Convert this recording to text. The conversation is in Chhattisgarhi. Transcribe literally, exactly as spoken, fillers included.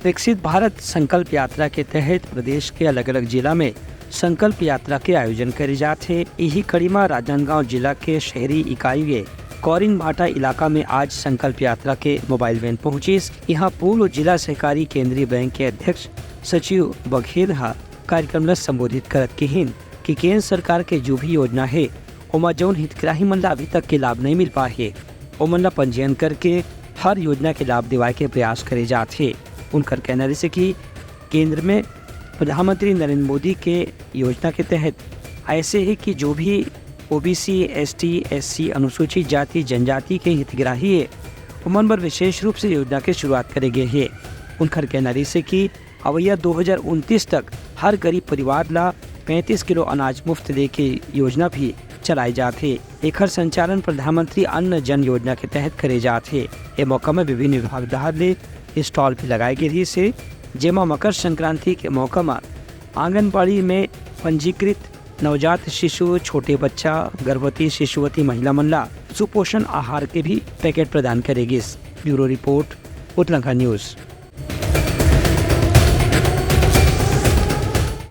विकसित भारत संकल्प यात्रा के तहत प्रदेश के अलग-अलग जिला में संकल्प यात्रा के आयोजन करे जात हे। इही कड़ी म राजनांदगांव जिला के शहरी इकाई के कौरिन भाटा इलाका में आज संकल्प यात्रा के मोबाइल वैन पहुंचिस। इहां पूर्व जिला सहकारी केंद्रीय बैंक के अध्यक्ष सचिव बघेल ह कार्यक्रम ल संबोधित करत किहिन कि केंद्र सरकार के जो भी योजना हे, ओमा जउन हितग्राही मन ला अभी तक के लाभ नहीं मिल पाए हे, ओमन ला पंजीयन करके हर योजना के लाभ दिवाए के प्रयास करे जात हे। उनकर कहना रहिसे कि केंद्र में प्रधानमंत्री नरेंद्र मोदी के योजना के तहत ऐसे हे कि जो भी ओबीसी, एसटी, एससी, अनुसूचित जाति, जनजाति के हितग्राही हे, ओमन बर विशेष रूप से योजना के शुरुआत करे गे हे। उनकर कहना रहिसे कि अवइया दो हज़ार उनतीस तक हर गरीब परिवार ला पैंतीस किलो अनाज मुफ्त दे के योजना भी चलाए जात हे। एखर संचालन प्रधानमंत्री अन्न जन योजना के तहत करे जात हे। ए मौका में विभिन्न विभाग डहार ले स्टॉल भी लगाए गे रहिस हे, जेमा मकर संक्रांति के मौका म आंगनबाड़ी में पंजीकृत नवजात शिशु, छोटे बच्चा, गर्भवती, शिशुवती महिला मन ला सुपोषण आहार के भी पैकेट प्रदान करे गिस। ब्यूरो रिपोर्ट, उतलंघा न्यूज।